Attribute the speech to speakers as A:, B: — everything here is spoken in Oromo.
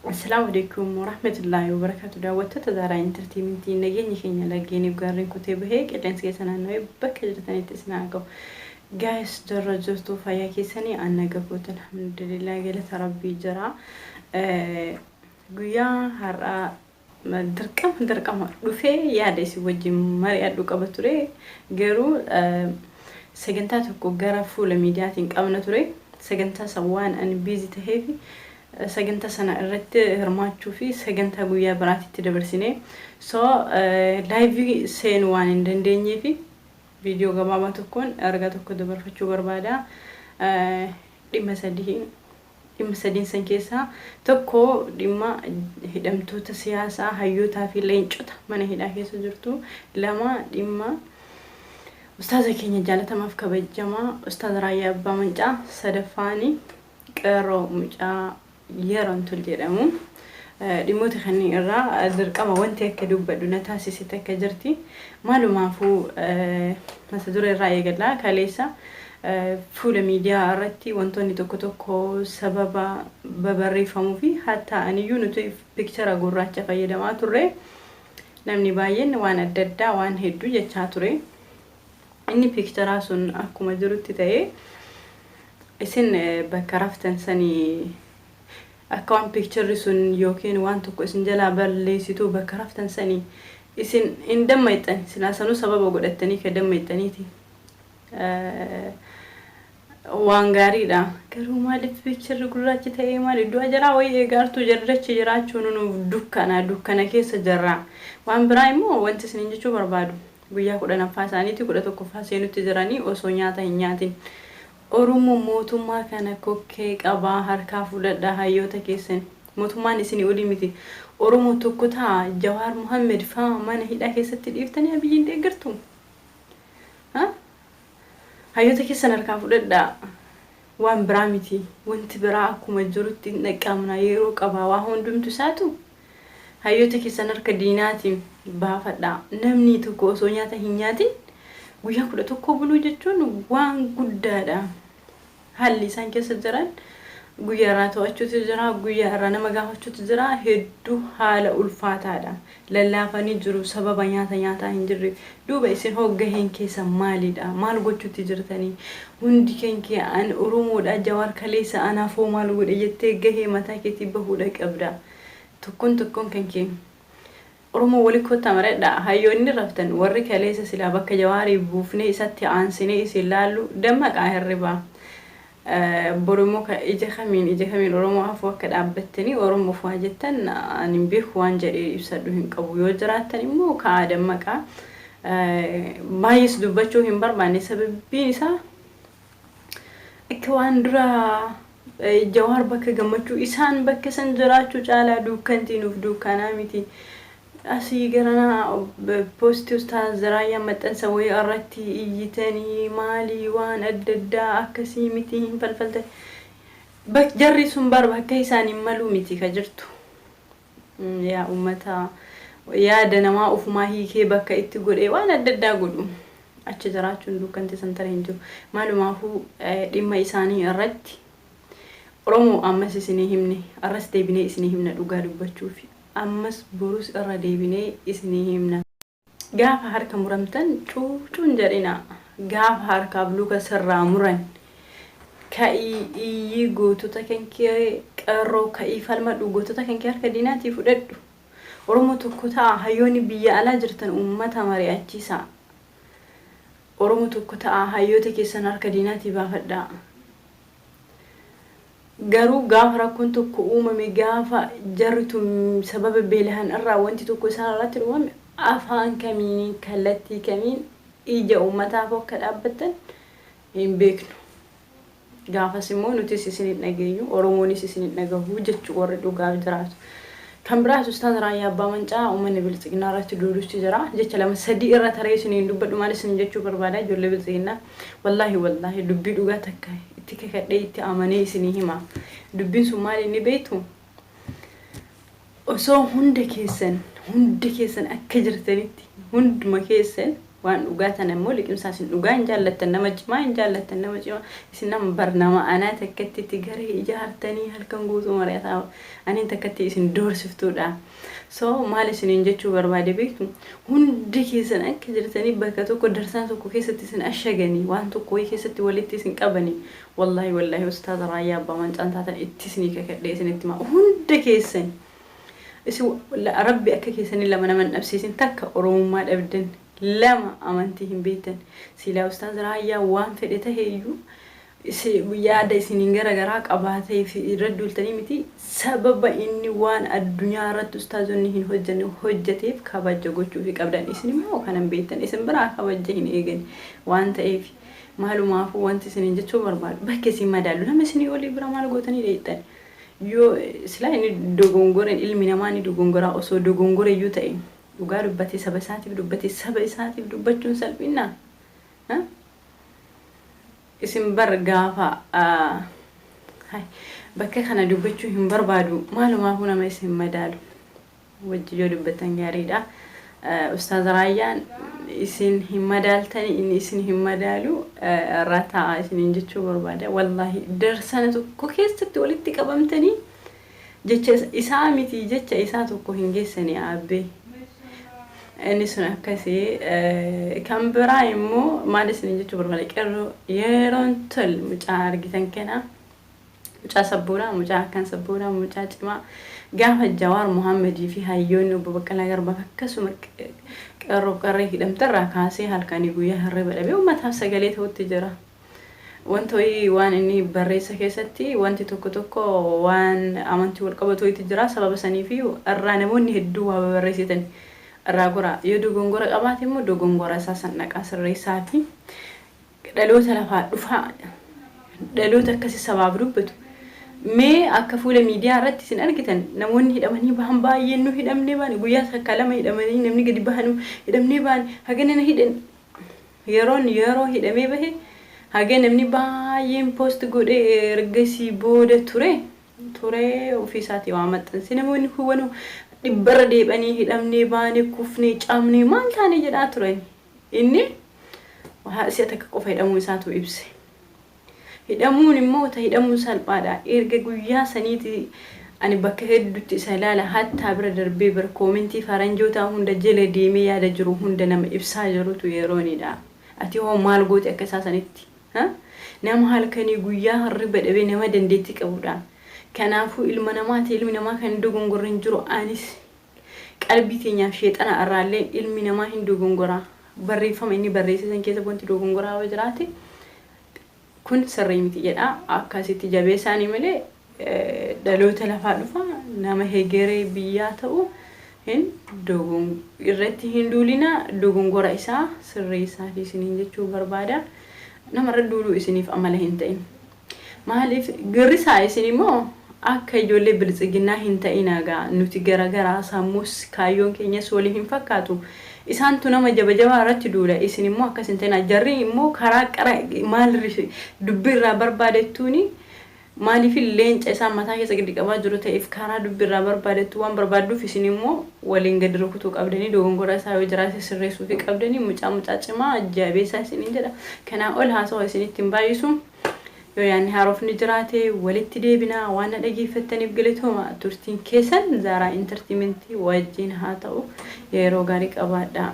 A: Assalaamu alaikum warahmatullaahi wabarakaatu. Daawwattoota Zaaraa Intarteementii, nageenyi keenya laggeeniif gaarreen kutee bahee qilleensa keessa naannawee bakka jirtanitti isin haa ga'u. Gaayis, jirra jirtu? Fayyaa keessanii? An naga koota, alhamdulillah, galata rabbii jira. Guyyaa har'aa dirqama dirqama dhufee yaada isin wajjin mari'adhu qaba ture, garuu sagantaa tokko gara fuula miidiyaatiin qabna ture. Sagantaa san waan ani busy taheef sagantaa sana irratti hirmaachuu fi sagantaa guyyaa biraatitti dabarsine. So live seenuu waan hin dandeenyeef viidiyoo gabaabaa tokkoon ergaa tokko dabarfachuu barbaada. Dhimma sadii, dhimma sadiin san keessaa tokko dhimma hidhamtoota siyaasaa, hayyootaa fi leencota mana hidhaa keessa jirtu. Lama, dhimma ustaaza keenya jaalatamaaf kabajamaa Ustaaza Raayyaa Abbaa Mancaa. Sadaffaani qeerroo mucaa Yeroontul jedhamu. Dhimmoota kanneen irraa dirqama wanti akka dubbadhu na taasise takka jirti. Maalumaafuu mata duree irraa eegallaa. Kaleessa fuula miidiyaa irratti wantoonni tokko tokko sababa babarreeffamuu fi hatta aniyyuu nuti picture gurraacha fayyadamaa turre, namni baay'een waan adda addaa waan hedduu jechaa ture. Inni picture sun akkuma jirutti ta'ee, isin bakka raftan sanii akka waan pictureri sun yookiin waan tokko isin jalaa balleessitu bakka raftan sanii isin hin dammayxan, silaa sanuu sababa godhattanii ka dammayxaniiti. Waan gaariidha. Garuu maaliif pictureri gurraachi ta'ee? Maal iddoo jaraa wayii eegaartuu jarrachi jiraachuun nuuf dukkana dukkana keessa jirra. Waan biraa immoo wanti isiniin jechuu barbaadu, guyyaa 10ffaa isaaniitti, 11ffaa seenutti jiranii osoo nyaata hin nyaatin. Oromoo, mootummaa kana kokkee qabaa harkaa fudhadhaa hayyoota keessan. Mootummaan isinii olii miti. Oromoo, tokko ta'a. Jawaar Muhammed faa mana hidhaa keessatti dhiiftanii Abiyyiin deeggartu. Hayyoota keessan harkaa fudhadhaa. Waan biraa miti. Wanti biraa akkuma jirutti hin dhaqqabna, yeroo qabaa waa hundumtu isaatu. Hayyoota keessan harka diinaatiin baafadhaa. Namni tokko osoo nyaata hin nyaatin guyyaa 11 buluu jechuun waan guddaadha. Haalli isaan keessa jiran, guyyaa irraa to'achuutu jira, guyyaa irraa nama gaafachuutu jira, hedduu haala ulfaataadha. Lallaafanii jiru sababa nyaata nyaataa hin jirre. Duuba isin hoo gaheen keessan maalidha? Maal gochuutti jirtanii? Hundi keenya an Oromoodha, Jawaar kaleessa anaaf hoo maal godhe jettee gahee mataa keetii bahuudha qabda. Tokkoon tokkoon kan kee. Oromoo, wali kottaa maradhaa. Hayyoonni raftan, warri kaleessa silaa bakka Jawaarii buufnee isatti aansinee isin laallu, dammaqaa hirribaa. Boru immoo ija kamiin, ija kamiin Oromoo hafuu akka dhaabbattanii Oromoof waa jettan ani hin beeku, waan jedhee ibsadhu hin qabu. Yoo jiraattan immoo ka'aa, dammaqaa. Baay'ees dubbachuu hin barbaanne, sababbiin isaa akka waan dura Jawaar bakka gammachuu isaan bakka san jiraachuu caalaa duukkantii nuuf duukkanaa miti. Asii garanaa poostii Ustaaz Raayyaa maxxansa wayii irratti iyyitanii maalii waan adda addaa akkasii miti hin falfaltan. Bak jarri sun bar bakka isaan hin maluu miti ka jirtu. Yaa uummata, yaada namaa ofumaa hiikee bakka itti godhee waan adda addaa godhu. Achi jiraachuun dukkanti san tara hin jiru. Maalumaafuu dhimma isaanii irratti, Oromoo, ammas isinii himne, arras deebinee isinii himna, dhugaa dubbachuuf ammas borus irra deebinee isinii himna. Gaafa harka muramtan cuucuun jedhina. Gaafa harkaaf luka sirraa muran ka'ii iyyii, gootota kan kee, qeerroo, ka'ii falmadhu, gootota kan kee harka diinaatii fudhadhu. Oromoo, tokko ta'a. Hayyoonni biyya alaa jirtan uummata mari'achiisaa. Oromoo, tokko ta'a, hayyoota keessan harka diinaatii baafadhaa. Garuu gaafa rakkoon tokko uumame, gaafa jarri tun sababa beelahan irraa wanti tokko isaan irratti uumame, afaan kamiin, kallattii kamiin ija uummataaf akka dhaabbattan hin beeknu. Gaafas immoo nutis isin hin dhageenyu, Oromoonis isin hin dhagahu jechuu warri dhugaaf jiraatu. Kan biraas Ustaaz Raayyaa Abbaa Mancaa uummanni Biltsiginnaa irratti duulutti jira. Jecha lama sadii irra taree isiniin dubbadhu, maal isin jechuu barbaada, ijoollee Biltsiginnaa? Wallaahi, wallaahi, dubbii dhugaa takka itti kakadhee itti amanee isinii hima. Dubbiin sun maal inni beektu? Osoo hunda keessan, hunda keessan akka jirtanitti, hunduma keessan Waan dhugaa tana immoo liqimsaa. Isin dhugaa hin jaallattan, nama cimaa hin jaallattan, nama cimaa isin nama bar nama anaa takkatti itti garee ijaartanii halkan guutuu mari'ataa aniin takkatti isin doorsiftuudha. So maal isiniin jechuu barbaade beektu? Hundi keessan akka jirtanii bakka tokko darsaan tokko keessatti isin ashaganii, waan tokko wayii keessatti walitti isin qabanii, wallaahi wallaahi, Ustaaza Raayyaa Abbaa Mancaan taatan itti isinii kakadhee isinitti himaa, hunda keessan isin Rabbi akka keessanii lama nama hin dhabsiisin. Takka Oromummaa dhabdan, lama amantii hin beektan. Silaa Ustaaz Raayyaa waan fedhe tahe iyyuu yaada isiniin gara garaa qabaatee fi irra duultanii miti, sababa inni waan addunyaa irratti ustaazonni hin hojjenne hojjeteef kabaja gochuufi qabdan. Isin immoo kanan beektan isin biraa kabaja hin eegan waan ta'eef, maalumaafuu wanti isiniin jechuu barbaadu, bakka isin madaalu nama isinii olii bira maal gootanii dheeyxan? Yoo silaa inni dogongoren, ilmi namaa ni dogongoraa, osoo dogongore iyyuu ta'e dhugaa dubbatee saba isaatiif dubbatee, saba isaatiif dubbachuun salphinnaa? Isin bar gaafa bakka kana dubbachuu hin barbaadu. Maalumaafuu nama isin madaalu wajji yoo dubbattan gaariidha. Ustaaz Raayyaan isin hin madaaltani, inni isin hin madaalu, irraa taa'aa isiniin jechuu barbaada. Wallaahi darsana tokko keessatti walitti qabamtanii jecha isaa miti, jecha isaa tokko hin geessanii aabbee. Inni sun akkasii. Kan biraa immoo maal isiniin jechuu barbaada? Qeerroo, yeroon tol mucaa argitan kana, mucaa sabboonaa, mucaa akkan sabboonaa, mucaa cimaa, gaafa Jawaar Muhammadii fi hayyoonni obbo Baqqalaa Garbaaf akkasuma qeerroof qarree hidhamterraa kaasee halkanii guyyaa hirriba dhabee uummataaf sagalee ta'utti jira. Wanta wayii waan inni barreessa keessatti wanti tokko tokko waan amantii wal qabatu wayiitu jira. Sababa saniif irraa namoonni hedduu waa babarreessitan irraa gora. Yoo dogongora qabaate immoo dogongora isaa san dhaqaa sirreessaa fi dhaloota lafaa dhufaa, dhaloota akkasi sabaaf dubbatu. Mee akka fuula miidiyaa irratti isin argitan namoonni hidhamanii bahan baay'een, nu hidhamnee baane, guyyaa takka lama hidhamanii namni gadi bahanu hidhamnee baane, haga nana hidhan, yeroon yeroo hidhamee bahe haga namni baay'een post godhee ergasii booda ture ture ofii isaatii waa maxxanse, namoonni hubanuu dhibbarra deebanii hidhamnee baane, kufnee, cabnee, maal taane jedhaa turan. Inni si'a takka qofa hidhamuu isaatu ibse. Hidhamuun immoo ta hidhamuun salphaadha. Erga guyyaa saniiti ani bakka hedduutti isa ilaala, hattaa bira darbee bira koomentii faranjootaa hunda jala deemee yaada jiru hunda nama ibsaa jirutu yeroonidha. Ati hoo maal goote akka isaa sanitti? Nama halkanii guyyaa hirriba dhabee, nama dandeettii qabudha. Kanaafuu ilma namaati, ilmi namaa kan dogongorre hin jiru. Anis qalbii teenyaaf sheexana irraallee ilmi namaa hin dogongora. Barreeffama inni barreesse san keessa wanti dogongoraa yoo jiraate, kun sirrii miti jedha. Akkasitti jabeessaanii malee dhaloota lafaa dhufa nama hegeree biyyaa ta'u hin irratti hin duulina, dogongora isaa sirreessaa fi isiniin jechuu barbaada. Namarra duuluu isiniif amala hin ta'in. Maaliif girrisaa? Isin immoo akka ijoollee biltsiginnaa hin ta'in egaa, nuti garagaraa, sammuus kaayyoon keenyas walii hin fakkaatu. Isaantu nama jaba jabaa irratti duula, isin immoo akkas hin ta'in. Jarri immoo karaa qara maal dubbii irraa barbaadettuuni, maaliif leenca isaan mataa keessa gadi qabaa jiru ta'eef karaa dubbii irraa barbaadettu waan barbaadduuf, isin immoo waliin gadi rukutuu qabdanii, dogongora isaa yoo jiraate sirreessuufi qabdanii. Mucaa cimaa jabeessaa isiniin jedha. Kanaa ol haasawa isinitti hin baay'isu. Yoo yaadni haarofni jiraate walitti deebinaa. Waan na dhageeffattaniif galatooma. Turtiin keessan Zaaraa Entertainment wajjin haa ta'u. Yeroo gaarii qabaadhaa.